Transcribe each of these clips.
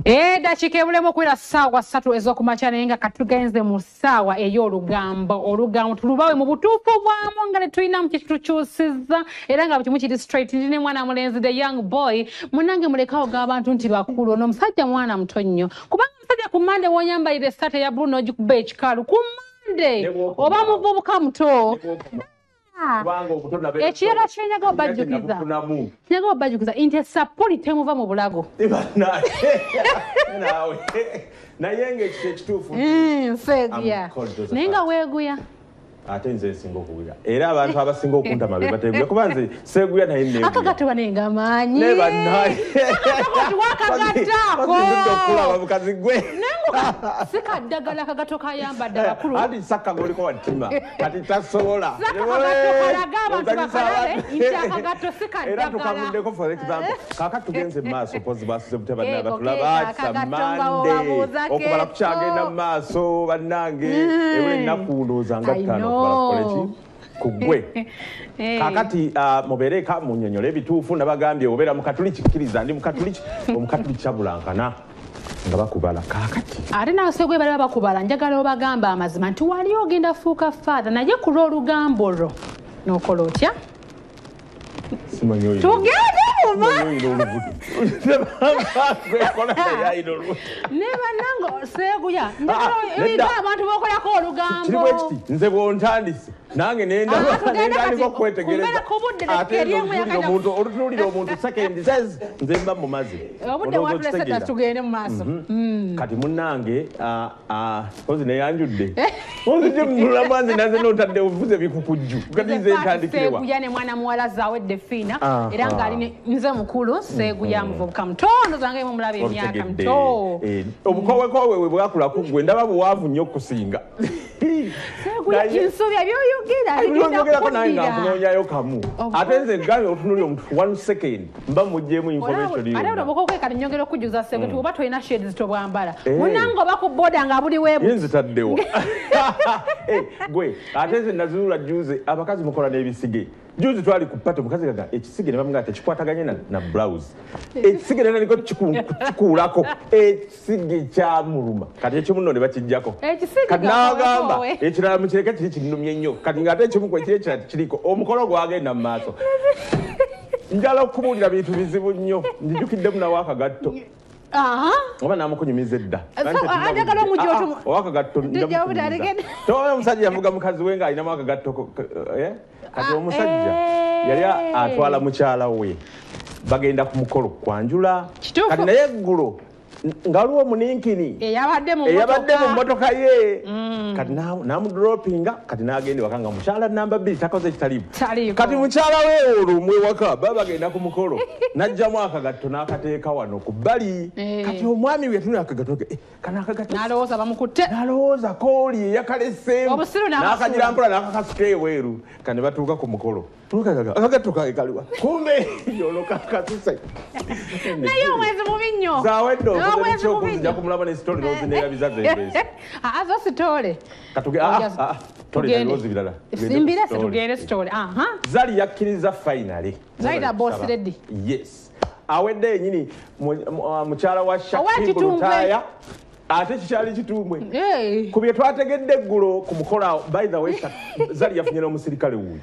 Eddakiika ebulemu okuwera ssaawa 3 ez'okumakya, naye nga katugenze mu ssaawa ey'olugambo. Olugambo tulubawe mu butuufu bwamu nga tetulinamu kye kitukyusizza, era nga buli kimu kiri straight. Ndi ne mwana mulenzi, the young boy. Munnange, mulekawo g'abantu nti bakulu. Ono omusajja mwana muto nnyo, kubanga omusajja ku Mande w'onyambalira essaati eya bbulu n'ogikuba ekikalu ku Mande, oba muvubuka muto. Ekirala kyenjaga obajjukiza, kyenjaga obajjukiza nti esapuli temuva mu bulago. Naye nga ekyo ekituufu. Nseeguya, naye nga weeguya. Ate nze nsinga okuguya, era abantu abasinga okuntama be bateeguya, kuba nze seeguya naye neeguya. Akagato banenga maanyi. Ne bannaye. Wakagattaako. Okulaba mukazi gwe. Si kaddagala akagato kayambadde abakulu. Anti Saka goliko wattima kati tasobola. Saka kagato kalaga abantu bakalabe nti akagato si Era kaddagala. Tukavuddeko. For example, kaakati tugenze mu maaso pozi basuze butya bannaye Keeko, batulaba. keeko, akagato Samande nga obabuuza okubala keeko. Kukyagenda mu maaso bannange, ebula ennaku ndowooza nga I 5 know. okubala kukole ki kugwe. Kaakati mubeereka munnyonnyole ebituufu. Nabagambye obeera mukatuliki, kkiriza ndi mukatuliki. Omukatuliki kyabulankana nga bakubala kaakati. Ate nawe baliba bakubala, njagala obagamba amazima nti wali ogenda fuuka father, naye ku lw'olugambo lwo n'okola otya? Simanyi oyo. Tugende muma. Simanyi oyina olubuto. Gwekola naye ayina olubuto. Ne bannange, seeguya, njagala Ah, oyiga nedda. abantu bokolako Kiri olugambo. bwe kiti, nze bw'ontandise nange Ah, tugende nendandika kati, okwetegereza. kumbeera ku budde Ate eri nze emu yakanya- olutunuulira omuntu second says nze mba mu mazzi. Obudde Olowooza bwatulese dda, okitegeera. tugende mu maaso. Kati munnange, ozi neyanjudde onzije mulamu, nze naze notadde ovuze bikukujju, kati nze ntandikirewa? Seeguya ne mwana muwala Zawedde Fiina, Aha. era ng'ali nze mukulu Seeguya, muvubuka mutono zange mumulaba emyaka Obitegedde. muto. Obukowekowe bwe bwakula ku ggwe, ndaba buwaavu nnyo okusinga. Seeguya, kinsobya byoyogera bigenda Byoyogerako nange nga kuddira. nkunoonyayo kamu. Ate nze gambye otunulira omuntu one second mba muggyemu information Ate yonna. obukoke kati nyongera okujjuza Seeguya nti oba tolina shades tobwambala. Eh. Munnange, oba ku boda nga buli weebu. Ye nzitaddewa. Gwe ate nze nazuula juzi abakazi mukola n'ebisige. Juzi twali ku party, omukazi gaga ekisige ne bamugaa tekikwataganye na blouse. Ekisige natandika kikuulako, ekisige kyamuluma, kati ekimu nno ne bakijjako. Ekisige Kati n'agamba gakowe. ekirala mukireke, kiri kinnumye nnyo. Kati ng'ate ekimu kwe kiri, ekirala tekiriko. Omukolo gwagenda mu maaso. Njala okubuulira bintu bizibu nnyo, nzijukiddemu nawe akagatto. Aha. Oba namukunyumiza edda. So, njagala omujja Owakagatto. Tujja obutaligenda. Toba omusajja yavuga mukazi we ng'alinamu akagatto eh? Kati Ah, omusajja eh. yali atwala mukyala we, bagenda ku mukolo kwanjula. Kituufu. Kati naye eggulo nga waliwo omuninkini eyabadde mu eyabadde mu mmotoka. mmotoka ye. Kati n'amudropinga, kati n'agenda ewaka nga mukyala namba 2 takoze ekitaliimu. Taliiko. Kati mukyala we olwo omwewaka baba bagenda ku mukolo, n'aggyamu akagatto n'akateeka wano ku bbali. Eh. Kati omwami we yatunula akagatto ke, kano akagatto N'alowooza bamukutte. N'alowooza kooli eyakaleseemu. Obusiru n'abasuula. N'akagira mpola n'akakasuka ebweru. Kati ne batuuka ku mukolo. Tuuka, akagatto kange kaliwa? Kumbe yono kakasuse. Naye omwezi mubi nnyo. Zawedde okoze Omwezi mubi ekyokunzija nnyo. kumulaba ne story n'ozineerabiza zembeezi. Aa, zo sitoole. Tole ebirowoozo birala. Tugende ku Simbira. story. Tugende sitoole, aha. Zari yakkiriza finally. Zari the boss lady. Yes, awedde yenyini mukyala wa Shakibu Ow'ekitumbwe. Lutaaya, ate kikyali kitumbwe. Eh. Ku bye twategedde eggulo ku mukolo awo, by the way, Zari yafunye n'omusirikale wuuyo.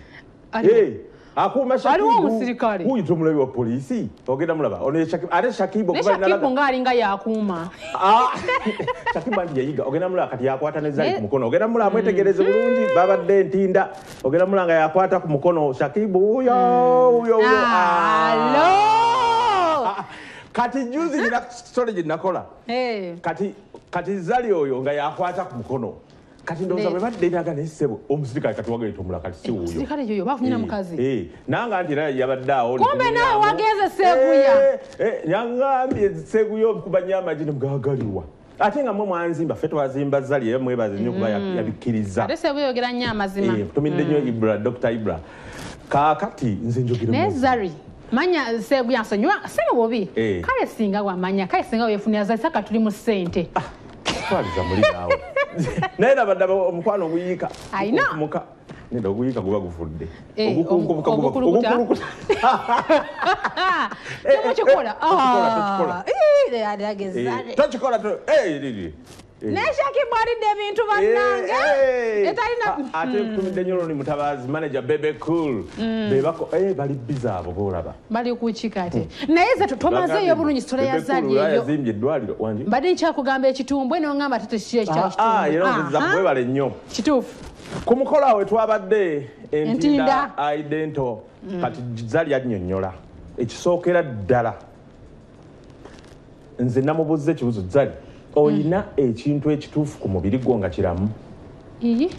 Ali- Akuuma Shakibu. Waliwo omusirikale? Wuuyo tumulabi wa poliisi, ogenda mulaba ono ye Shakibu. Ate Shakibu Ne okuva Shakibu ng'alinga yakuuma. Ah, Shakibu anti yayiga, ogenda mulaba kati yakwata ne Zari Ne- ku mukono, ogenda mulaba mwetegereze bulungi, babadde entinda, ogenda mulaba nga yakwata ku mukono Shakibu wuuyo wuuyo wuuyo. Alo. Ah, kati juzi nina story gye nakola. Kati Zali oyo nga yakwata ku mukono, kati ndowooza Ne- bwe badde naga naye ssebo omusirikale kati wagenda omulala kati si wuuyo. Omusirikale yoyo bafunye na mukazi. Nange nti era yabadde awo. Kumbe naawe wagenze Seeguya. Yaŋŋambye Seeguya okuba nnyo amagi nemugagaliwa, ate nga mwe mwanzimba, ffe twazimba Zali, era mwebaze nnyo kuba yabikkiriza. Ate Seeguya yogera nnyo amazima. Tumidde nnyo Ibra, Dr Ibra. Kaakati nze njogera Naye mu- Zari manya Seeguya nsonyiwa si bubi. Kale singa wamanya, kale singa weefunira Zari, saka tuli mu ssente. Twaliza muli naawe, naye nabadde omukwano oguyiika I know. muka. Nenda oguyika guba gufudde. Ogukunkubuka guba ogukulukuta. Temukikola. Tokikola. Tokikola. Lili. Neshaki bwalidde ebintu bannange. Etalina ate nkutumidde nnyo ni Mutabazi manager Bebe Cool. Bebako bali busy abo boolaba. Bali ku kati. Naye ze tomazeeyo bulungi story ya Zari eyo. Yazimbye eddwaliro wangi. Mbadde nkyakugamba ekitumbwe n'ongamba tetekiri ekya kitumbwe. Era nziza kwebale nnyo. Kituufu. Ku mukolo awo twabadde Entinda Idento kati Zari yannyonnyola. Ekisookera ddala. Nze namubuuza ekibuuzo Zari. Oyina ekintu ekituufu ku mubiri gwo nga kiramu.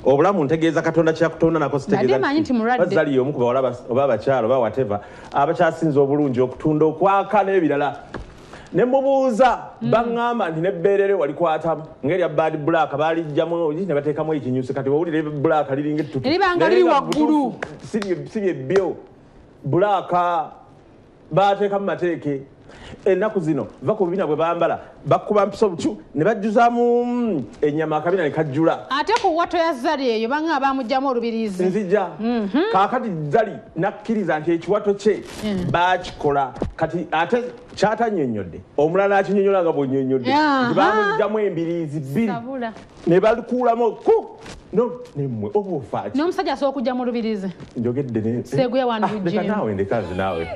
Obulamu ntegeeza Katonda kyakutonda nako sitegeeza. Zari y'omu ku bawala oba abakyala oba whatever abakyasinze obulungi okutunda okwaka n'ebirala. Ne mubuuza baŋŋamba nti n'ebbeerere walikwatamu ng'erya Bad Black baalijjamu ne bateekamu ekinyusi kati bw'owulira Black liringa ettutu. Eribanga liri waggulu. Si bye byo. Black baateekamu mateeke. Ennaku zino va ku bibina bwe bambala bakuba mpiso bucu ne bajjuzaamu ennyama akabina ne kajjula. Ate ku wato ya Zari eyo banga bamuggyamu olubiriizi. Nzija. Kaakati Zari nakkiriza nti ekiwato kye baakikola kati ate kyatannyonnyodde omulala akinnyonnyola nga bw'onnyonnyodde nti bamuggyamu embiriizi bbiri ne balikuulamu ku no nemmwe oba ofaaki. N'omusajja asobola okuggyamu olubiriizi. Njogedde ne Seguya wandujjeemu. Leka naawe ndeka nze naawe.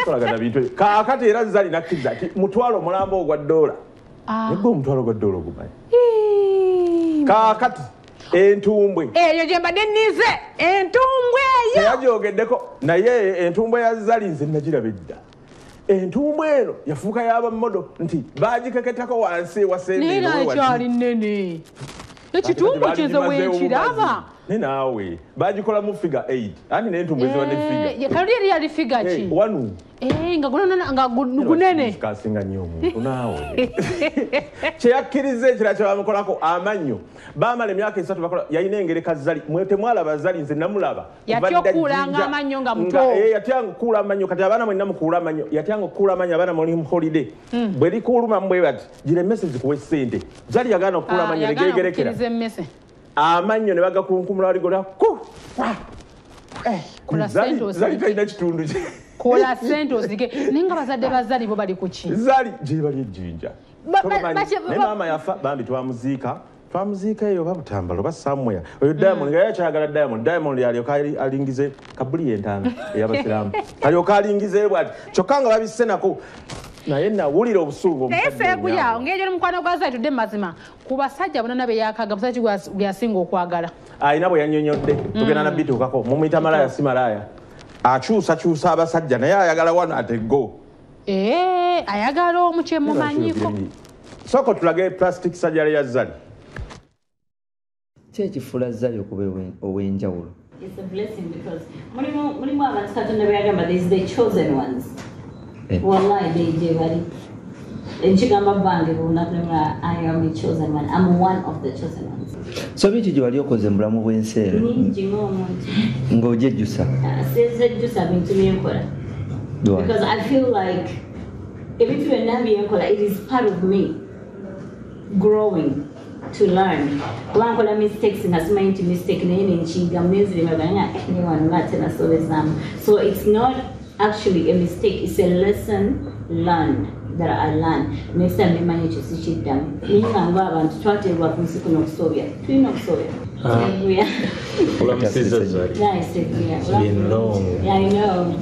Kolagana bintu. Kaakati era Zari nakkiriza nti mutwalo omulambo ogwa ddoola. Negwe omutwalo gwa ddoola ogumanyi. Kaakati entumbwe. Eyo gye mbadde nnize entumbwe eyo. Teyagyogeddeko naye entumbwe ya Zari nze nagiraba edda. Entumbwe eno yafuuka y'abammodo nti baagikeketako wansi ewasembe. Naye ekyali nnene. Ekitumbwe kyenze wenkiraba. Ne naawe bagikolamu figure 8. Ani n'entumbwe ziba ne figure. Kaluli eri yali figure ki? Wanu. Nga gunene nga gunene. Kasinga nnyo omuntu naawe. Kyeyakkiriza ekirala kye bamukolako amannyo. Baamala emyaka 3 bakola yalina engereka Zari. Mwe temwalaba Zari nze namulaba. Yatya okukuulanga amannyo nga muto. Yatyanga okukuula amannyo kati abaana mwenna mukuula amannyo. Yatyanga okukuula amannyo abaana muli mu holiday. Bwe likuuluma mbwe bati gira emmese zikuwe ssente. Zari yagaana okukuula amannyo ne geegerekera. Amannyo ne bagakunkumula waligola ku. Zari talina kitundu kye. Kola ssente ozige. Naye nga bazadde ba Zari bo bali ku ki? Zari gye bali ejjinja. Naye maama yafa bambi twamuziika. Twamuziika eyo oba Butambala oba somewhere. Oyo Diamond nga yakyayagala Diamond. Diamond yalyoka alingize kabuli y'entaana ey'abasiraamu. Alyoka alingize bw'ati. Kyokka nga babisse nako. Naye nawulira obusungu omusajja. Naye Seguya ng'egyo n'omukwano gwa Zari tudde mu mazima. Ku basajja bonna be yaakaga musajja gwe yasinga okwagala. Alina bwe yannyonnyodde. Tugenda na bituukako. Mumuyita malaaya si malaaya. Akyusakyusa abasajja naye ayagala wano ate go. Ayagala omu kye mumanyiko. Sooka tulage plastic surgery ya Zari. Ki ekifuula Zari okuba ow'enjawulo? It's a blessing because mulimu abantu Katonda be yagamba there is the chosen ones. Wallahi they gye bali. Ekigamba bange bonna I am a chosen one. I'm one of the chosen ones. So biki gye wali okoze mu bulamu bw'ensi eno? Mingi ng'omuntu. Ng'ogyejjusa? Sejjusa bintu byenkola. Because I feel like ebintu byonna byenkola it is part of me growing to learn. Kuba nkola mistakes nga simanyi nti mistake naye nenkiyiga nenziremaganya ne wano ng'ate nasobezaamu. So it's not actually a mistake, it's a lesson learned that I learned. Next time nemanyi ekyo sikiddamu. Naye nga ngwa abantu twateebwa ku nsi kuno okusobya. Tulina okusobya. Olamusizza Zari. Nice, Seguya. It's been long. Yeah, I know.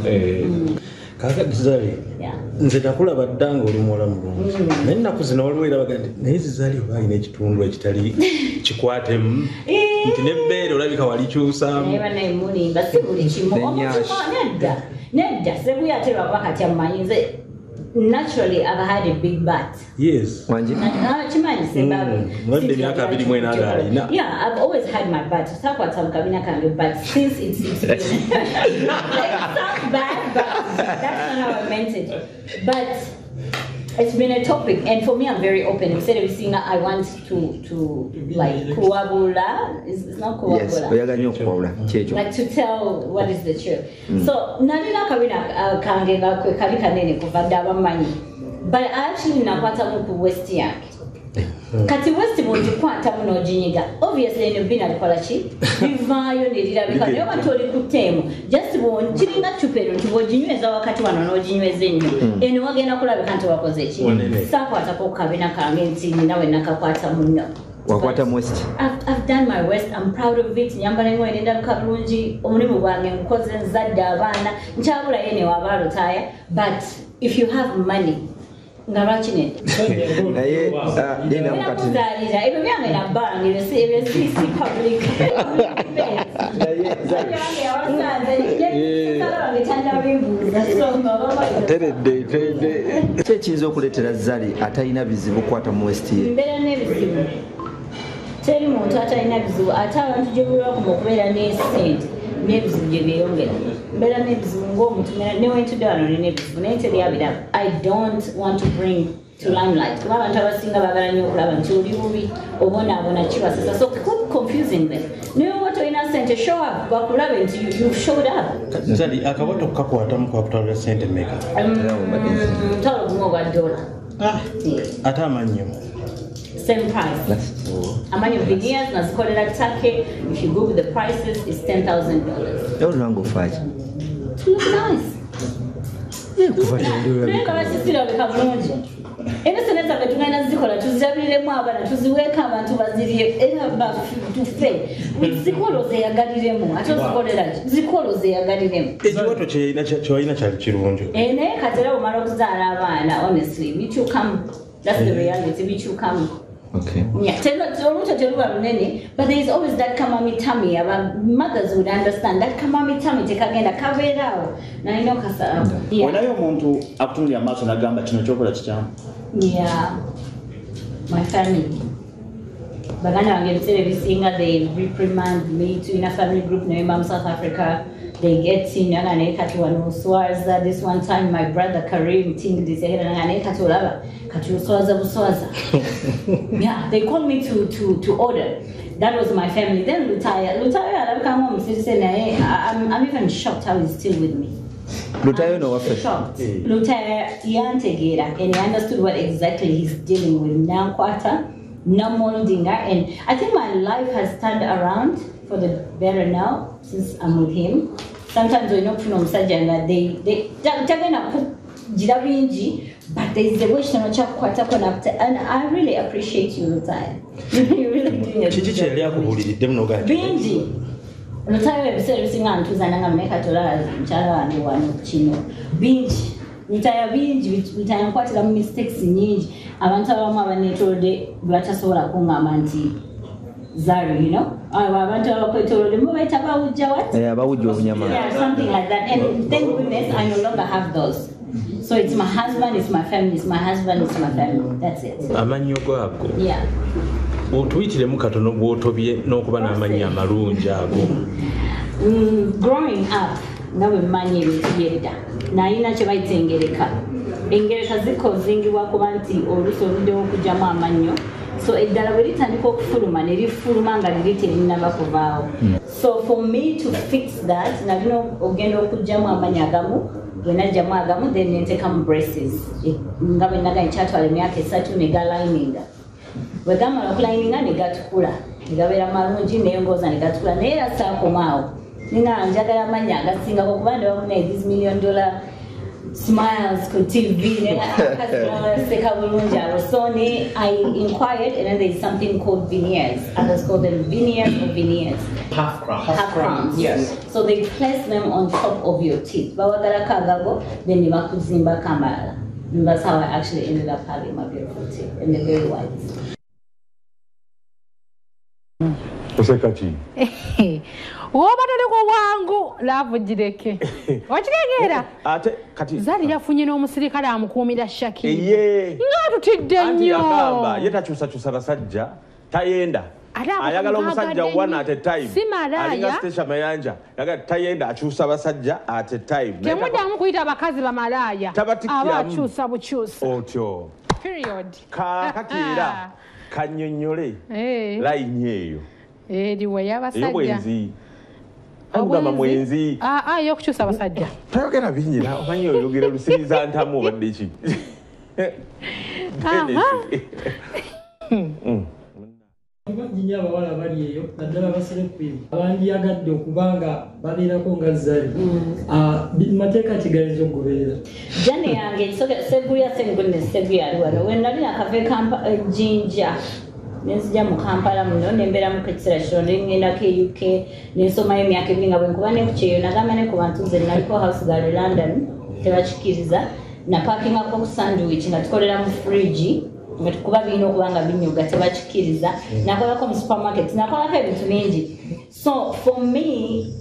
Kaakati Zari, nze nakulaba dda ng'oli muwala mulungi. Naye ennaku zino waliwo era bagamba nti naye Zari oba alina ekitundu ekitali kikwatemu. Nti n'ebbeere olabika walikyusaamu. Naye bannaye mulimba si buli kimu. Nedda. Nedda Seguya ate lwakuba kati amumanyi nze naturally I've had a big butt. Yes. Kimanyi Sebabu. Mwadde emyaka 28 alina. Yeah, I've always had my butt. Sakwata mu kabina kange but since it's been it sounds bad but that's not how I meant it. But it's been a topic, and for me I'm very open. Instead of saying I want to like kuwabula, it's not kuwabula. Yes, oyagala nnyo okuwabula. Kyekyo. Like to tell what is the truth. So nalina kabina kange nga kwe kali kanene kuva dda abamanyi. But I actually nakwatamu ku waist yange. Kati waist bw'ogikwatamu n'oginyiga, obviously eno bina likola ki? Livaayo ne lirabika, naye oba tolikuteemu just kiringa ccupa eno nti bw'oginyweza wakati wano n'oginyweza ennyo, eno wagenda kulabika nti wakoze ki? Saakwatako ku kabina kange nti nina we nakakwata munno. Wakwata mu waist? I've done my waist, I'm proud of it. Nyambala engoye nendabika bulungi, omulimu gwange ngukoze, nzadde abaana, nkyabulayo ne waba Lutaaya. But if you have money, nga lwaki nedda? Naye linda mukati. Nakuzaalira ebyo byange nabbanga, ebyo si public. Naye Zari, Teredde, teredde. Ki ekiyinza okuleetera Zari atalina bizibu kukwata mu waist ye? Mbeera n'ebizibu. Teri muntu atalina bizibu, ate abantu gye bulwakoma okubeera n'essente n'ebizibu gye byeyongera. Mbeera n'ebizibu ng'omuntu, ne wentudde wano nina ebizibu, naye teryabiraba. I don't want to bring to limelight, kuba abantu abasinga baagala nnyo okulaba nti oli bubi, obonaabona, kibasesa. So keep confusing them. Naye oba tolina ssente, show up, bakulabe nti you showed up. Zari, akawato kukakwatamu kwakutwalira ssente mmeka? Omutwalo gumu ogwa dola. Ate amannyo? Same price. Amanyo veneers nazikolera Turkey. If you Google the prices, it's $10,000. Olulanga ofaaki? To look nice. Kuva Naye nga bakisirabika bulungi. Ebyo zaffe tugenda zikola, tuzirabiriremu abaana, tuziweeko abantu bazirye, era tufe. Zikola ozeeyagaliremu, ate ozikolera ki? Zikola ozeeyagaliremu. Ekiwato kyewalina kyali kirungi. Naye kati era bw'omala okuzaala abaana, honestly, bikyukamu. That's the reality, bikyukamu. Okay. Yeah, olubuto teruba lunene, but there is always that kamami tummy. Aba mothers would understand that kamami tummy tekagenda kabeeraawo. Nalina okasalawo. Yeah. Olinayo omuntu akutunulira amaaso n'agamba kino kyokola kikyamu? Yeah. My family. Baganda bange ebiseera ebisinga they reprimand me to in a family group naye mba mu South Africa. They get in, naga naye kati wano oswaza. This one time my brother Karim Tingdis yagenda naga naye kati olaba kati oswaza buswaza. Yeah, they called me to order. That was my family. Then Lutaya alabika ng'omusirise naye I'm even shocked how he's still with me. Lutaaya no waffe. Shocked. Lutaya yantegeera and he understood what exactly he's dealing with. Nankwata, namoldinga, and I think my life has turned around for the better now since I'm with him. Sometimes olina okufuna omusajja nga tagenda kugira bingi, but there is a way kino kyakukwatako and I really appreciate you, Lutaya. You're really doing a Kiki good kye yali job. akubuuliriddemu n'ogaa nti Bingi. Lutaaya ebiseera ebisinga ntuuza nanga naye kati olaba mukyala wange wano kino. Bingi. Lutaaya bingi, Lutaaya nkwatira mu mistakes nnyingi. Abantu abamu abanneetoolodde batasobola kuŋŋamba nti Zari, you know? Abantu abakwetoolodde mubayita bawujja what? Abawujja obunyama. Yeah, something like that. And thank goodness I no longer have those. So it's my husband, it's my family, it's my husband, it's my family. That's it. Amannyo gago. Yeah. Otuyitiremu katono bw'otobye n'okuba n'amannya amalungi ago. Growing up, nga bwe mmanyi ebintu by'edda, nalina kye bayita engereka. Engereka zikozingibwa kuba nti oluusi oluddewo okuggyamu amannyo. So eddala bwe litandika okufuluma ne lifuluma nga liri terinnaba kuvaawo. So for me to fix that, nalina ogenda okuggyamu amannyo agamu, bwe naggyamu agamu then ne nteekamu braces. Nga bwe nagambye kyatwala emyaka 3 ne galininga. Bwe gamala okulininga ne gatukula, ne gabeera malungi n'engooza ne gatukula, naye era saakomaawo. Ninga njagala amannya agasingako kuba ndaba muna these $1 million smiles ku TV seka bulungi abo. So I inquired, and then there is something called veneers. Others call them veneers or veneers. Half crowns. Half crowns. Yes. So they place them on top of your teeth. Bawagalako agago, then ne bakuzimbako amalala. And that's how I actually ended up having my beautiful teeth, and they're very white. Oseka ki? Woba toli ku bwangu, laavu gireke. Okitegeera? Ate kati Zari yafunye n'omusirikale amukuumira Shakira. Ye. Ng'atutidde Anti nnyo. yagamba ye takyusakyusa basajja, tayenda. Ate abo Ayagala omusajja mwagadde one nnyo. at a time. Si malaaya. Alinga Stacia Mayanja. Yagala tayenda, akyusa basajja at a time. Temuddamu kuyita abakazi bamalaaya. Tabatikkiramu. Aba akyusa bukyusa. Otyo. Period. Kaakati era kannyonnyole layini eyo. Eriwe y'abasajja. Ey'obwenzi. Agamba mwenzi. Ey'okukyusa abasajja. Tayogera bingi na omanyi oyogera lusiriza ntamu obadde ki? nnyo abawala bali eyo naddala abaserekwini abandyagadde okuba nga babeerako nga Zari. Mateeka ki gayinza okugoberera? Jane yange Seguya, thank goodness Seguya ali wano. We nali nakava e Jinja nenzija mu Kampala muno nembeeramu ekiseera kitono nengendako e UK nensomayo emyaka ebiri nga bwe nkuba ne ku kyeyo nagamba ne ku bantu nze naliko house girl e London tebakikkiriza napakingako ku sandwich nga tukolera mu fridge nga kuba birina okuba nga binyuga tebakikkiriza nakolako mu supermarket nakolako ebintu bingi. So for me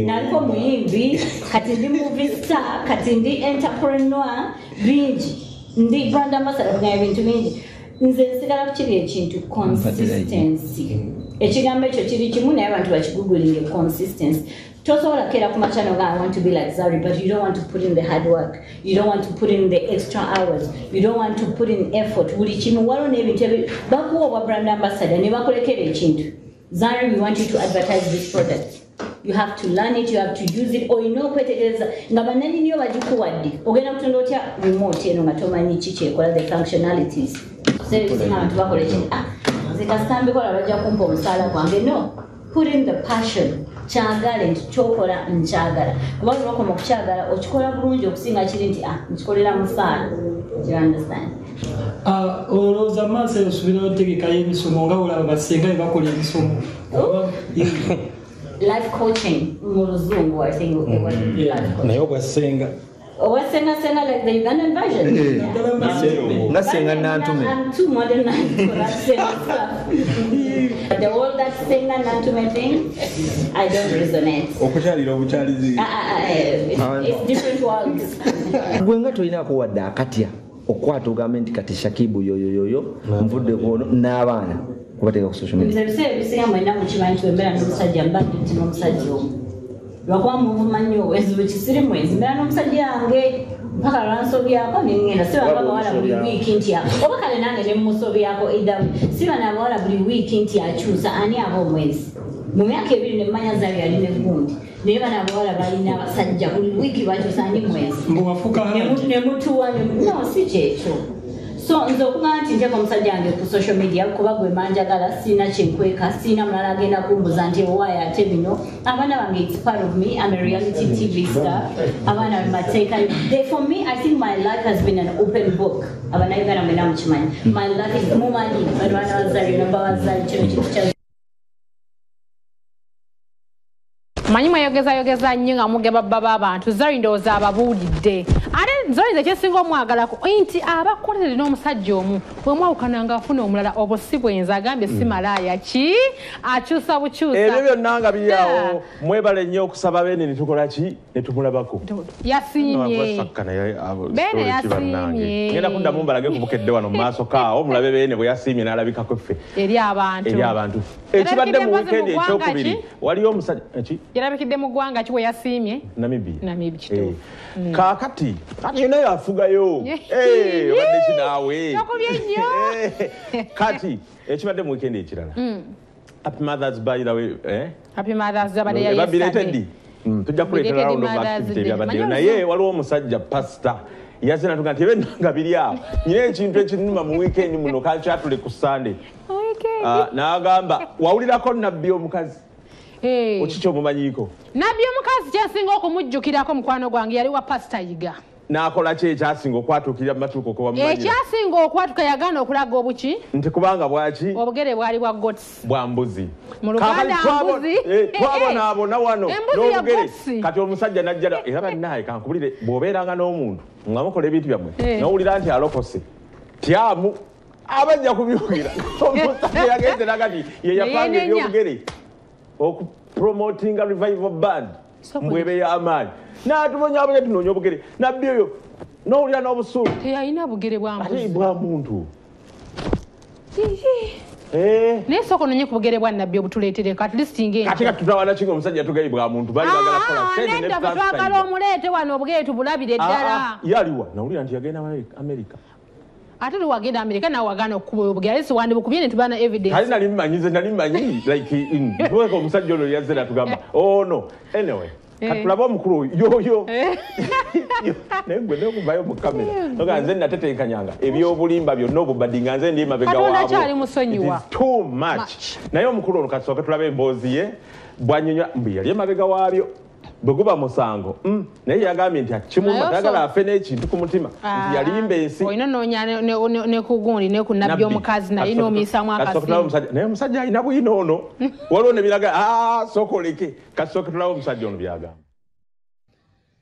naliko muyimbi kati ndi movie star kati ndi entrepreneur bingi ndi brand ambassador nga ebintu bingi. Nze nsigala kukiri ekintu consistency. Ekigambo ekyo kiri kimu naye abantu bakigugulinge consistency. Tosobola kukeera ku makya n'ogamba I want to be like Zari, but you don't want to put in the hard work, you don't want to put in the extra hours, you don't want to put in effort. Buli kimu waliwo n'ebintu bakuwa obwa brand ambassador ne bakulekera ekintu. Zari, we want you to advertise this product. You have to learn it, you have to use it. Olina okwetegereza nga bannannyini bagikuwadde ogenda kutunda otya remote eno nga tomanyi ki kyekola, the functionalities. Ebisinga abantu bakola ekintu nze kasita mbikola bajja kumpa omusaala gwange. No, put in the passion. Kyagale nti kyokola nkyagala, kuba lwokoma okukyagala okikola bulungi okusinga kiri nti nkikolera musaala. Do you understand? Olowooza maaso eyo osuubira otegekayo emisomo nga olaba basenga bye bakola emisomo? Life coaching mu luzungu, I think it was life coaching. Naye obwasenga Owasenga like the Ugandan version. Nga Senga Nantume. I'm too modernized for that senga stuff. The whole that Senga Nantume thing, I don't resonate. Okukyalira obukyalizi. It's different worlds. Gwe nga tolinako wadde akatya okwata ogambe nti kati Shakibu yoyoyoyo nvudde ku n'abaana kubateeka ku social media. Nze ebiseera ebisinga mwenna mukimanyi nti wembeera n'omusajja mbadde nti n'omusajja omu. Lwakuba muvuma nnyo obwenzi bukisiri mwenzi mbeera n'omusajja wange mpaka lwansobyako nengenda siba abawala buli wiiki nti oba kale nange ne mmusobyako either siba n'abawala buli wiiki nti akyusa ani aba omwenzi. Mu myaka ebiri ne mmanya Zari yali ne gundi naye bano abawala balina abasajja buli wiiki bakyusa ani mwenzi. Ne mutuwa no si kyekyo. So nze okugamba nti nteeka omusajja wange ku social media kuba gwe manjagala sirina kyenkweka sirina mulala agenda kumbuza nti owaayo ate bino abaana bange it's part of me. I'm a reality TV star. Abaana bemateeka. For me, I think my life has been an open book. Abannayuganda mwena mukimanyi my life is mumanyi baana ba Zari namba wa Zari kino kintu kya Manyi mweyogezayogeza nnyo nga mugamba baba abantu Zari ndowooza ababuulidde. Ate Zari nze kyesinga omwagalako nti abakoledde n'omusajja omu bwe mwawukana ng'afuna omulala obwo si bwenzi agambye si malaaya ki akyusa bukyusa. Ebyo byonna nga biri awo mwebale nnyo okusaba Beene ne tukola ki ne tumulabako. Yasiimye. Beene yasiimye. Ngenda kuddamu mbalage ku Bukedde wano mu maaso kaawo mulabe Beene bwe yasiimye n'alabikako ffe. Eri abantu. Eri abantu. Ekibadde mu weekend ekyokubiri waliyo omusajja ki? Yalabikidde mu ggwanga ki bwe yasiimye? Namibia. Namibia kituufu. Kaakati kati yonna yafugayo. Obadde ki naawe? Tokubye nnyo. Kati ekibadde mu weekend ekirala. Happy Mother's by the way. Happy Mother's Day abadde ya yesterday. Tujja kuleetera round of activity ebyabaddeyo naye waliwo omusajja pastor yazze n'atugamba nti ebyo nga biri awo nyina ekintu ekinnuma mu weekend muno kankyatule ku Sunday. N'agamba wawulirako nabbi omukazi okiki omumanyiiko? Nabbi omukazi kyensinga okumujjukirako mukwano gwange yali wa Pastor Yiga. N'akola ki ekyasinga okwatuukirira mu matuuko kwe wamumanyira? Ekyasinga okwatuka yagaana okulaga obuki? Nti kubanga bwaki? Obugere bwali bwa goats. Bwa mbuzi. Mu Luganda mbuzi. Twabonaabona wano n'obugere. Kati omusajja n'ajja era bannaaye kankubulire bw'obeeranga n'omuntu nga mukola ebintu byammwe n'owulira nti alokose tyamu abajja kubyogera. Omusajja yagenze n'agati ye yapanga ebyobugere okupromotinga revival band mbwebe y'amaanyi n'atubonyaabonya tunoonya obugere nabbi oyo n'owulira n'obusuulu teyalina bugere bwa mbuzi ate bwa muntu. Naye sooka onoonye ku bugere bwa nabbi obutuleetereko at least ng'enkya. Ate kati tutawaana ki ng'omusajja tugayi bwa muntu baali baagala kukola ssente ne Nedda ffe twagala omuleete wano obugere tubulabire ddala. Ye aliwa nawulira nti yagenda Amerika. Ate lwagenda Amerika nawe wagaana okukuba obugere ate si wandibukubye ne tuba na evidence. Kale nali mmanyi nze nali mmanyi like tuweka omusajja ono yazze n'atugamba oh no anyway. Katulabe omukulu yoyo. Naye gwe n'okuvayo mu kamera. Nga nze natetenkanyanga ebyobulimba byonna obubaddi nga nze ndi mabega waabwo. Katonda akyali musonyiwa. It is too much. Naye omukulu ono kasooke tulabe emboozi ye bw'annyonnyola mbu yali emabega waabyo. Bwe guba musango naye yagambye nti akimuluma tayagala afe n'ekintu ku mutima nti yalimba ensi. Olina noonya ne ku gundi ne ku nabbi omukazi naye n'omuyisaamu akasimu. Naye omusajja alina bwino ono waliwo ne biraga sooka oleke kasooke tulabe omusajja ono by'agamba.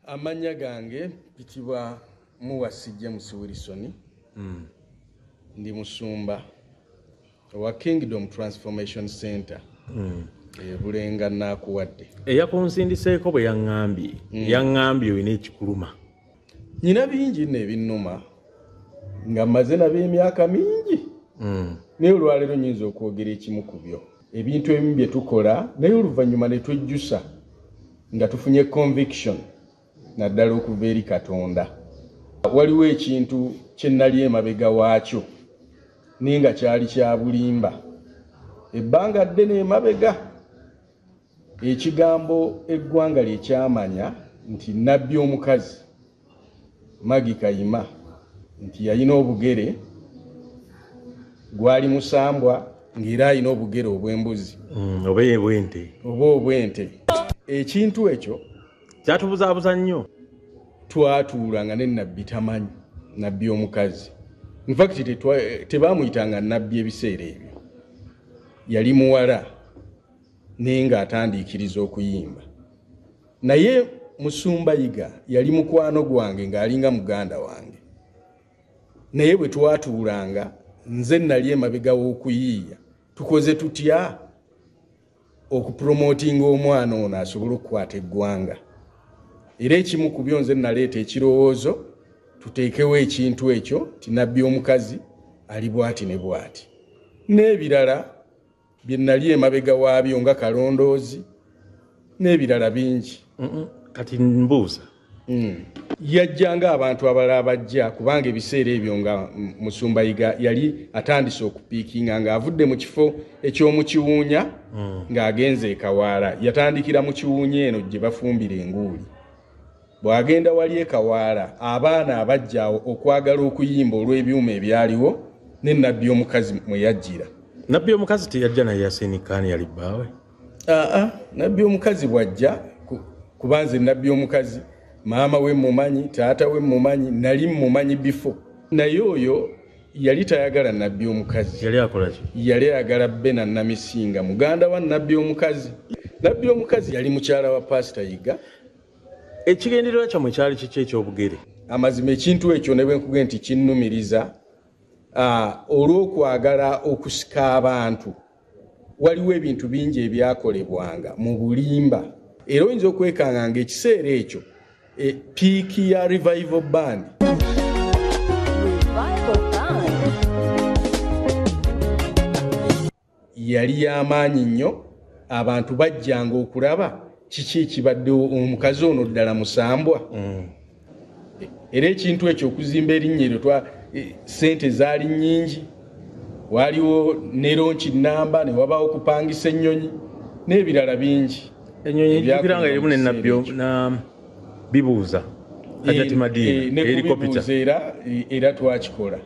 Amannya gange mpitibwa Muwasi James Wilson. Ndi musumba owa Kingdom Transformation Center. Bulenga nakuwadde. Eyakunsindiseeko bwe yaŋŋambye. Yaŋŋambye olina ekikuluma. Nina bingi nno ebinnuma nga mmaze nabyo emyaka mingi. Naye olwaleero nnyinza okwogera ekimu ku byo. Ebintu ebimu bye tukola naye oluvannyuma ne twejjusa nga tufunye conviction naddala okuva eri Katonda. Waliwo ekintu kye nnali emabega waakyo naye nga kyali kya bulimba. Ebbanga ddene emabega ekigambo eggwanga lye kyamanya nti nabbi omukazi Maggie Kayima nti yalina obugere gwali musambwa ng'era alina obugere obw'embuzi oba obw'ente oba obw'ente. Ekintu ekyo kyatubuzaabuza nnyo. Twatuulanga ne nabbi tamanyi nabbi omukazi. In fact tebaamuyitanga nabbi ebiseera ebyo. Yali muwala naye ng'atandiikiriza okuyimba. Naye Musumba Yiga yali mukwano gwange ng'alinga muganda wange. Naye bwe twatuulanga nze nali emabega w'okuyiiya tukoze tutya okupromotinga omwana ono asobole okukwata eggwanga. Era ekimu ku byo nze naleeta ekirowoozo tuteekewo ekintu ekyo ti nabbi omukazi ali bw'ati ne bw'ati. N'ebirala bye nali emabega waabyo nga kalondoozi n'ebirala bingi. Kati mbuuza. Yajjanga abantu abalala abajja kubanga ebiseera ebyo nga Musumba Yiga yali atandise okupiikinga ng'avudde mu kifo eky'omu Kiwuunya ng'agenze e Kawaala. Yatandikira mu Kiwuunya eno gye bafumbira enguuli. Bw'agenda wali e Kawaala abaana abajja awo okwagala okuyimba olw'ebyuma ebyaliwo ne nabbi omukazi mwe yajjira. Nabbi omukazi teyajja naye Yasin Khan yali bbaawe? Nabbi omukazi bw'ajja kubanze nabbi omukazi maama we mumanyi, taata we mumanyi, nali mumanyi before. Naye oyo yali tayagala nabbi omukazi. Yali akola ki? Yali ayagala Bena Namisinga, muganda wa nabbi omukazi. Nabbi omukazi yali mukyala wa Pastor Yiga. Ekigendererwa kyammwe kyali kiki eky'obugere? Amazima ekintu ekyo ne bwe nkugambye nti kinnumiriza olw'okwagala okusika abantu. Waliwo ebintu bingi ebyakolebwanga mu bulimba. Era oyinza okwekanga ng'ekiseera ekyo piiki ya Revival Band. Yali y'amaanyi nnyo, abantu bajjanga okulaba kiki ekibaddewo omukazi ono ddala musambwa. Era ekintu ekyo okuzimba erinnya eryo ssente zaali nnyingi. Waliwo ne lonki nnamba, ne wabaawo okupangisa ennyonyi n'ebirala bingi. Ennyonyi jjukira nga erimu ne nabbi na bibuuza Hajati Madina helicopter era twakikola.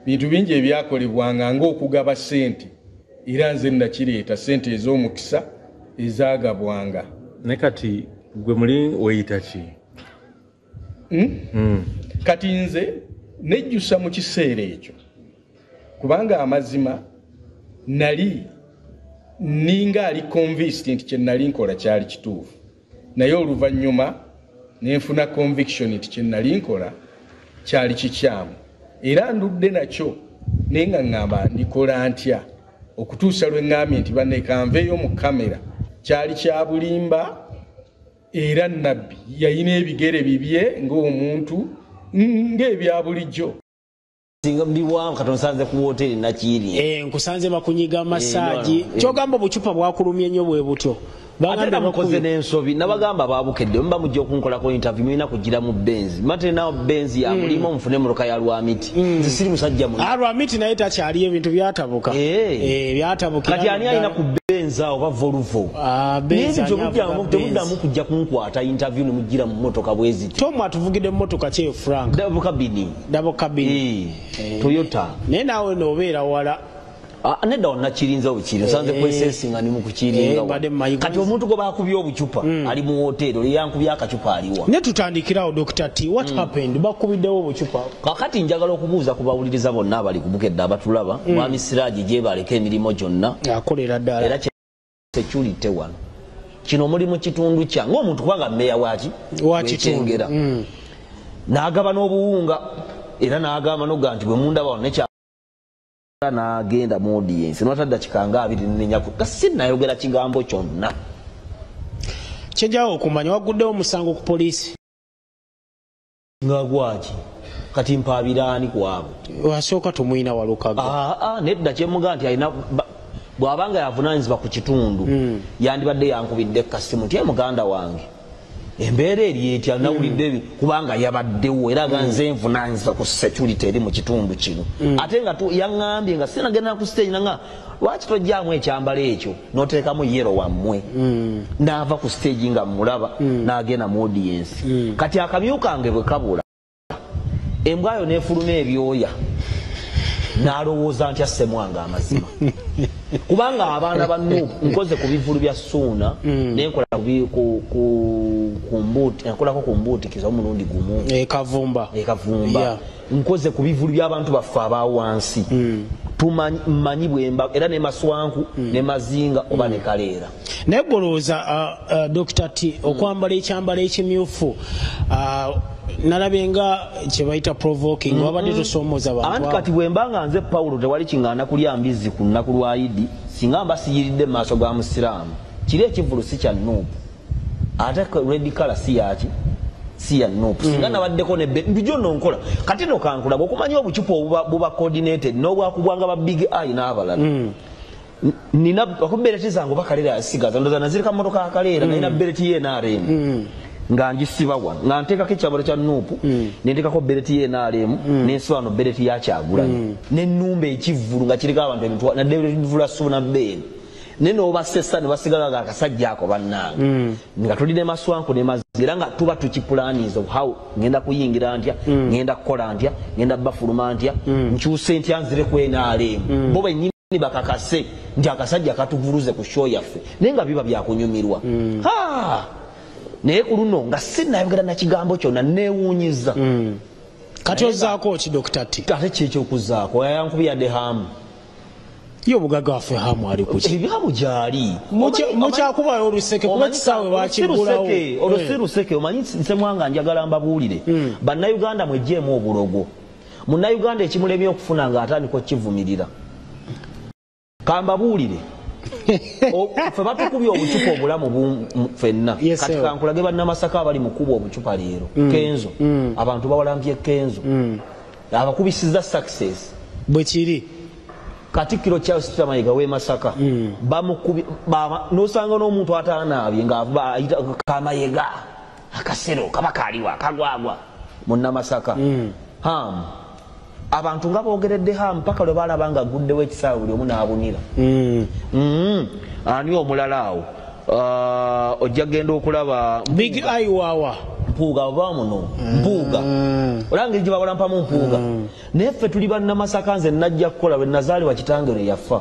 Bintu bingi ebyakolebwanga ng'okugaba ssente era nze nakireeta ssente ez'omukisa ezaagabwanga. Ne kati gwe muli weeyita ki? Kati nze nejjusa mu kiseera ekyo kubanga amazima nali ninga ali convinced nti kye nali nkola kyali kituufu, naye oluvannyuma nenfuna conviction nti kye nali nkola kyali kikyamu era ndudde nakyo naye nga ŋŋamba ndikola ntya okutuusa lwe ŋŋambye nti bannekanveeyo mu kamera. Kyali kya bulimba era nabbi yalina ebigere bibye ng'omuntu ng'ebya bulijjo. Singa mbiwa katonsanze ku hoteli nakiri. Nkusanze bakunyiga massage. Kyogamba obucupa bwakulumye nnyo bwe butyo. Ate mukoze n'ensobi, nabagamba babukedde muba mujja okunkolako interview mulina kugira mu Benz. Mate nawo Benz ya mulimo mufune muloka ya Lwamiti. Nze siri musajja muno. Lwamiti naye takyali ebintu byatabuka. Byatabuka. Kati ani alina ku Benz awo ba Volvo? Benz temuddamu kujja kunkwata interview ne mugira mu mmotoka bweziti. Tom atuvugidde mmotoka kyeyo Frank. Double cabin. Double cabin. Toyota. Naye naawe n'obeera wala. Nedda wonna kirinza obukiri nsanze kwesesinga ndi mu kukiringa kati omuntu gwe bakubye obucupa ali mu woteeri oli yankubye akacupa aliwa. Ne tutandikirawo Dr. T, what happened? Bakubiddewo obucupa. Kakati njagala okubuuza ku bawuliriza bonna abali ku Bukedde abatulaba, Mwami Siraji gyebaleka emirimu gyonna akolera ddala era security wano kino muli mu kitundu kya ng'omuntu kubanga mmeeya waki wakitundu n'agaba n'obuwunga era n'agamba n'okugaa nti bwe mundaba wano nekya n'agenda mu audience n'atadda kikanga 24 kasi nayogera kigambo kyonna. Kyenjawo okumanya waguddewo omusango ku poliisi nga gwaki kati mpaabiraani kwabo wasooka tumuyina Walukaga. Nedda kyemugaa nti alina bw'abanga yavunaanyizibwa ku kitundu yandibadde yankubidde kasimu nti muganda wange embeera eri etya nawulidde ebi kubanga yabaddewo era nga nze nvunaanyizibwa ku security eri mu kitundu kino. Ate nga yaŋŋambye nga sinagenda ku stage nanga lwaki tojjaamu ekyambalo ekyo n'oteekamu yero wammwe. N'ava ku stage nga mmulaba n'agenda mu audience. Kati akamyu kange bwe kabula embwa yo n'efuluma ebyoya n'alowooza nti Ssemwanga amazima. Kubanga abaana ba Nuupu nkoze ku bivulu bya Ssuuna nenkola ku mbuuti, nkolako ku mbuutikiza omulundi gumu Kavumba. Kavumba. Nkoze ku bivulu by'abantu baffe aba wansi. Tumanyi bwemba era ne Maswanku ne Mazinga oba ne Kaleera. Naye golowooza Dr. T okwambala ekyambalo ekimyufu nalabye nga kye bayita provoking wabadde tosomooza bantu. Anti kati bwe mbanga nze Paulo tewali kiŋŋaana kulya mbizzi ku lunaku lwa Idi singa mba siyiridde mu maaso ga Musiraamu. Kiri ekivvulu si kya Nuupu ate red color si yaki si ya Nuupu. Singa nabaddeko ne mbijo nno nkola kati nno kankulaga okumanya obucupa obuba buba coordinated n'obwakubwanga ba Big Eye n'abalala. Nina okubereti zange oba Kaleera yasigaza ndowooza nazireka mmotoka ya Kaleera nalina bereti ye NRM. Nga ngisiba wano nga nteekako ekyambalo kya Nuupu ne nteekako bereti ye NRM n'ensiba wano bereti ya Kyagulanyi n'ennumba ekivvulu nga kiriko abantu emitwalo naddala ebivvulu Ssuuna Ben ne n'obasesa ne basigala nga akasajja ako bannange nga tuli ne Maswanku ne Mazinga era nga tuba tukipulaniza how ngenda kuyingira ntya ngenda kukola ntya ngenda bafuluma ntya nkyuse ntya nzire ku NRM bo bennyini bakakase nti akasajja katuvuluze ku show yaffe naye nga biba byakunyumirwa. Naye ku luno nga sinnayogera na kigambo kyonna neewuunyiza. Kati ozzaako ki Dr. T? Ate ki ekyokuzzaako? Yankubye yadde Hamu. Ye obugagga waffe Hamu ali ku ki? Hamu gy'ali. Mukyakubayo oluseke kuba ekisaawe bakiggulawo. Olwo si luseke, omanyi Ssemwanga njagala mbabuulire. Bannayuganda mweggyemu obulogo. Munnayuganda ekimulemye okufuna ng'atandika okkivumirira. Kambabuulire. Ffe batukubye obucupa obulamu ffenna. Kati kankulage bannamasaka abali mu kuba obucupa leero. Kenzo. Abantu bawalampye Kenzo. Abakubisizza success. Bwe kiri. Katikkiro Charles Peter Mayiga w'e Masaka. N'osanga n'omuntu ataanaabye ng'avuba Kamayega. Akasero kaba kaaliwa kagwagwa. Munnamasaka. Hamu. Abantu nga boogeredde Hamu paka lwe balaba nga aguddewo ekisaawe buli omu n'abunira. Ani omulala awo? Ojja kugenda okulaba Big Eye wawa. Mpuuga oba muno. Mpuuga. Olaba engeri gye bawalampamu Mpuuga. Naye ffe tuli bannamasaka nze najja kukola lwe nazaalibwa kitange lwe yafa.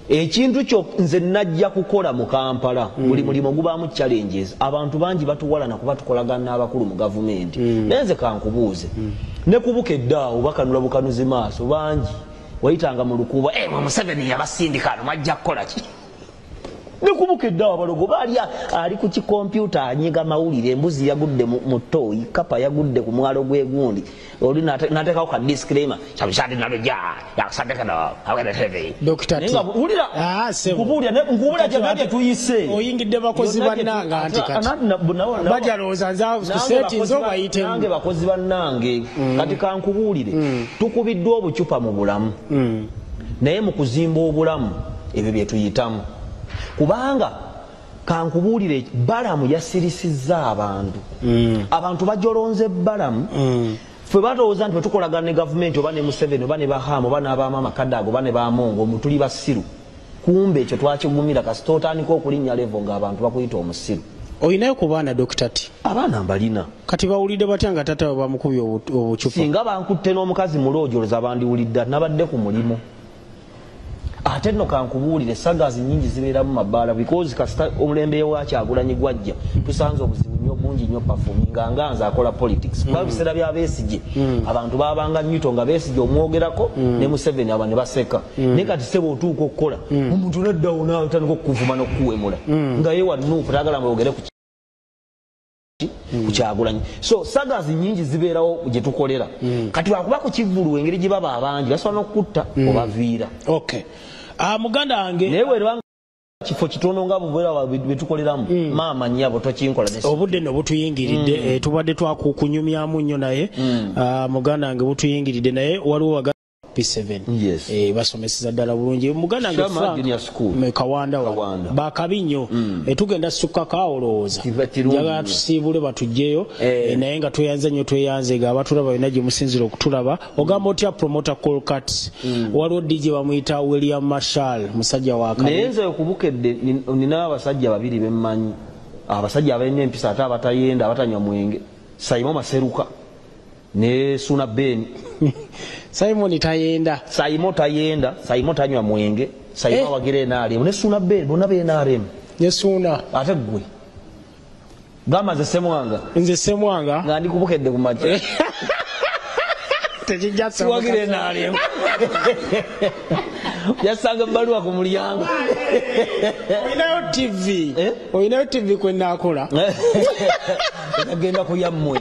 Ekintu kyo nze najja kukola mu Kampala buli mulimu gubaamu challenges. Abantu bangi batuwalana kuba tukolagana n'abakulu mu gavumenti. Naye nze kankubuuze. Ne kubukedde awo bakanula bukanuzi maaso bangi wayitanga mu lukuubo Museveni yabasindika ano mwajja kukola ki? Ne kubukedde awo abalogo baali ali ku kikompyuta anyiga mawulire embuzi yagudde mu ttooyi kapa yagudde ku mwalo gw'egundi oli n'ateekako ka disclaimer kyabishadi nalujja yakusaddekano awere TV. Dr. T. Wulira nkubuulira gyonna gye tuyise. Oyingidde bakozi bannange anti kati. Bajalowooza nze kusetinze obayitemu. Nange bakozi bannange kati kankubuulire tukubiddwa obucupa mu bulamu naye mu kuzimba obulamu ebyo bye tuyitamu. Kubanga Kankubuulire, Balamu yasirisizza abantu. Abantu bajolonze Balamu. Ffe balowooza nti bwe tukolagana ne gavumenti oba ne Museveni oba ne Bahama oba n'abaamaama Kadaga oba ne Bamongo omu tuli basiru. Kumbe ekyo twakigumira, kasita otandika okulinnya level ng'abantu bakuyita omusiru. Olinayo ku baana, Dr. T? Abaana mbalina. Kati bawulidde batya nga taata we bamukubye obucupa? Singa bankutte n'omukazi mu loogi, olowooza bandiwulidde? Nabadde ku mulimu. Ate nno kankubuulire, sagas nyingi zibeera mu mabaala, because kasita omulembe wa Kyagulanyi gwajja, tusanze obuzibu nnyo bungi nnyo performinga nga nze akola politics, kuba biseera bya Besigye abantu babanga nyito nga Besigye omwogerako ne Museveni aba ne baseka. Naye kati sebo otuuka okukola omuntu naddawo n'atandika okukuvuma n'okukuwemula nga ye wa NUP, tayagala mwogere ku Kyagulanyi. So sagas nyingi zibeerawo gye tukolera. Kati lwakuba ku kivvulu engeri gye baba abangi basobola n'okukutta obaviira. Okay. Muganda wange, naye bweraba kifo kitono nga bubeera bye tukoleramu, maama nnyabo, tokinkola. Obudde nno butuyingiridde. Tubadde twakukunyumyamu nnyo, naye muganda wange butuyingiridde, naye waliwo waga P7. Yes. Basomeseza ddala bulungi, muganda wange. Shama Frank Junior School. Kawanda wa Kawanda. Bakabi nnyo. Tugenda sukkako awo, olowooza Kiba kirungi njagala nnyo. tusiibule batugjeyo. Naye nga tweyanze nnyo, tweyanze nga abatulaba yonna gye musinzira okutulaba. Ogamba otya promoter Colcat? Waliwo DJ bamuyita William Marshall, musajja wa kabi. Naye nze okubukedde nina abasajja babiri bemmanyi, abasajja abalina empisa ate abatayenda, abatanywa mwenge, Saimo Maseruka ne Suna Ben. Simon tayenda? Saimo tayenda, Saimo tanywa mwenge, Saimo awagira NRM ne Suna Ben, bonna be NRM. Ne Suna. Ate gwe gamba nze Semwanga. Nze Semwanga. Nga ndi kubukedde ku makya. Tekijja. Siwagira NRM, yasanga ebbaluwa ku mulyango. Olinayo TV? Eh? Olinayo TV kwenakola? Agenda kuyammwe.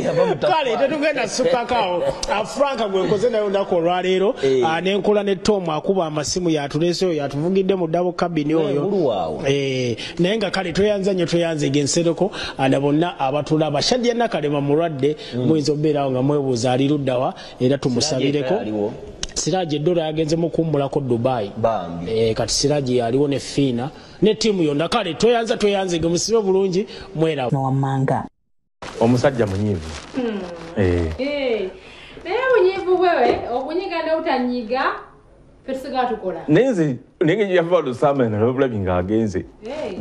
Ava mu Kale tetugenda sukakaawo. Franka gwe nkoze naye olunaku olwaleero. Nenkola ne Tom akuba amasimu, yatuleseyo, yatuvugidde mu double cabin oyo. Ngulu waawo. Naye nga kale tweyanza nnyo, tweyanze gensereko na bonna abatulaba. Shadia Nakalema mulwadde, muyinza okubeerawo nga mwebuuza ali luddawa, era tumusabireko. Siraje aliwo. Siraje eddoola yagenze mukumbulako Dubai. Bambi. Kati Siraje yaliwo ne Fiina ne ttiimu yonna. Kale tweyanza, tweyanze ge, musibe bulungi, mweraba. Wammanga. Omusajja munyiivu. Naye bunyiivu bwewe okunyiga n'obutanyiga, ffe tusigala tukola. Naye nze naye yava Lusama nalobulabi ng'agenze,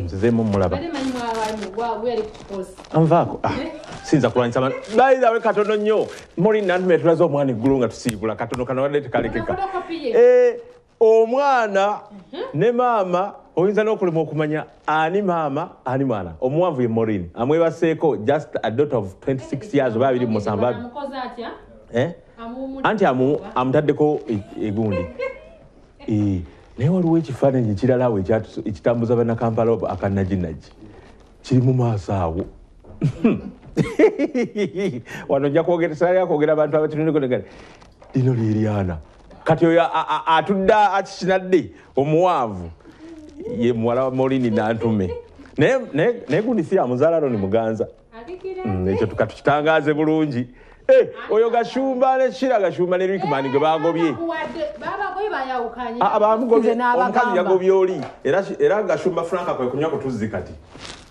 nzizeemu mulaba. Badde manyi mwabalimu gwe yali kukosi. Anvaako. Siyinza kulwanyisa by the way, katono nnyo muli nantume tulaze omwana eggulu nga tusiibula katono kano wadde tekalekeka. Photocopy ye. Omwana ne maama oyinza n'okulema okumanya ani maama ani mwana. Omuwanvu ye Morin amwebaseeko, just a daughter of 26 years oba 27. Amukoze atya? Eh? Anti amutaddeko egundi. Naye waliwo ekifaananyi ekirala awo ekitambuza bannakampala akanaginagi kiri mu maaso awo. Wano nja kwogera salya kwogera abantu abatunuleko, lino lyeryana. Kati oyo atudde akikinadde omuwanvu ye muwala wa Morini Nantume, naye gundi si amuzaala Roni Muganza. Ekyo tukatukitangaaze bulungi. Oyo Gashumba ne Shira, Gashumba ne Rickman gwe bagobye. Babagobye, bayawukanye. Ah, bamugobye. Nze n'abagamba. Omukazi yagobye oli, era Gashumba Frank kwe kunywa ku tuzzi kati.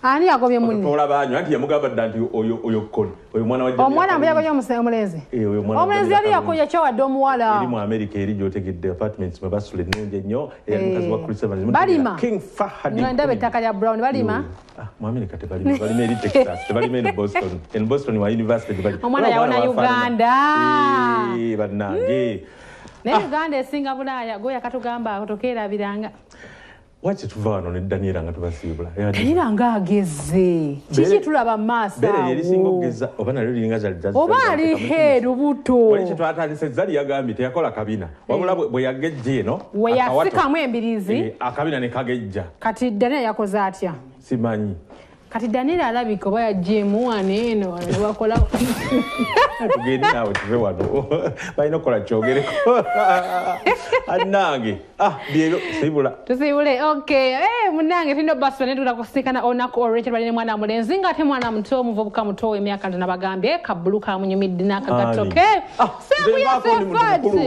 Ani yagobye munne? Otola banywa, anti yamugamba dda nti oyo koni oyo mwana wa Jamila. Omwana mbu yagobye omulenzi? Eh, oyo mwana wa Omulenzi Jamila yali Kalungi. yakyowadde omuwala. Eri mu America, eri gyotegedde apartments mwe basula ennungi ennyo, era mukazi wa Chris Evans. Balima. King Fahad. Nga ndaba ettaka lya brown, balima. Ah, mu America tebalima, balima eri Texas, tebalima eri Boston. In Boston wa university tebalima. Omwana yawona Uganda. Eh, bannange. Naye Uganda esinga Bulaaya, gwe yakatugamba tokeerabiranga. Waki tuva wano ne Daniela nga tubasiibula? Daniela ng'ageze kiki tulaba mu maaso Bere lyerisinga awo? okugeza oba nalyo liringa Oba ali heeru buto. Wali kyetwatandise, Zali yagambye teyakola kabina, wabula bwe yagejja eno We akawato, yasikamu embirizi. Akabina ne kagejja. Kati Daniela yakoze atya? Simanyi. Kati Daniel alabika oba yagyemu wano eno wano nebakola. Tugende naawe tuve wano, balina okukola kyogereko annange. Ah, byebyo, siibula. Tusiibule, okay. Munange tulina obasula naye tugenda kusinkana olunaku olwekyo. Balina mwana mulenzi nga ate mwana muto, omuvubuka muto w'emyaka nti nabagambye kabulu kamunyumidde n'akagatto Ani? ke. Nze nvaako ndi muntu mukulu.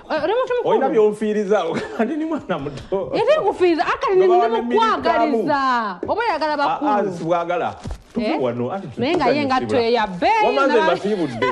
Oli muntu Olina mukulu. byonfiiriza ogamba ndi mwana muto. Ate nkufiiriza akati. Nga bawa ne Nemukwagaliza oba oyagala Ah, bakulu. sibwagala. Tuve Eh? wano anti Naye nga ye engatto ye ya bbeeyi. Wamanze mbasiibudde.